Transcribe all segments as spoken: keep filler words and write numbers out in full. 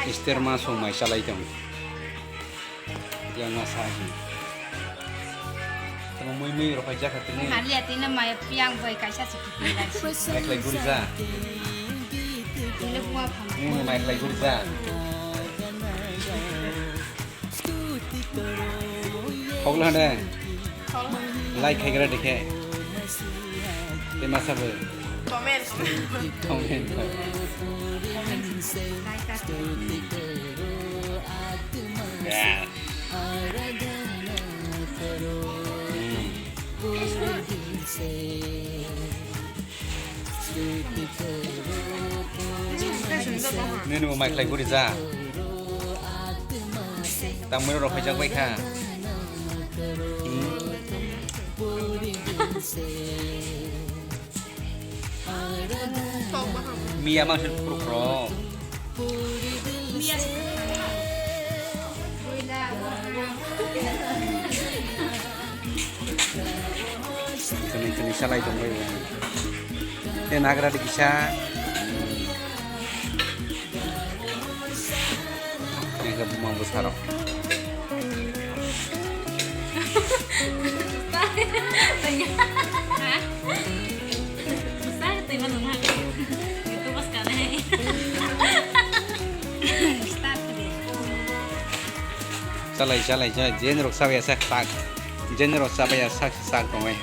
Ister ma song mai chalai tong. Yang ma sa hi. Tamo mui mui rok hai jaka tini. Hali ati na mai piang bai kaisa chiki. Mai khlai guri ja. Ile bua phang. Mui mui mai khlai guri ja. Khogla hane. Like khai gra dekhe. Te masa bo. Comment. Comment. Yeah. Nini bo mai khlai guri ja. Tamwi rok hai jak bai kha. Hmm. Miya ma sir puruk rok. Kini kini salai tong bai. Te nagra di kisa. Ini ke buma besar. Salai, salai, salai. Jen rok sabai sak sak. Jen rok sabai sak sak tongai.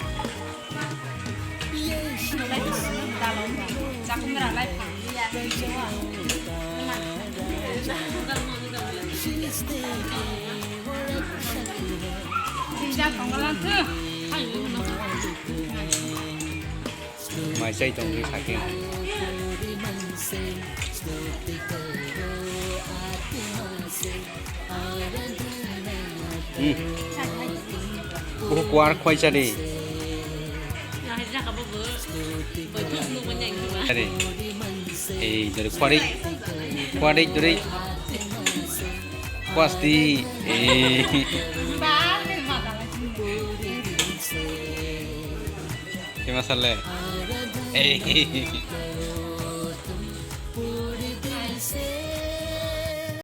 Mai chai tongwi sakhe. Hmm. Buku kuar khoi chadi. Chadi. Ei, dari kuari. Kuari dari. Kuasti. Ei. Kima sale. Ei.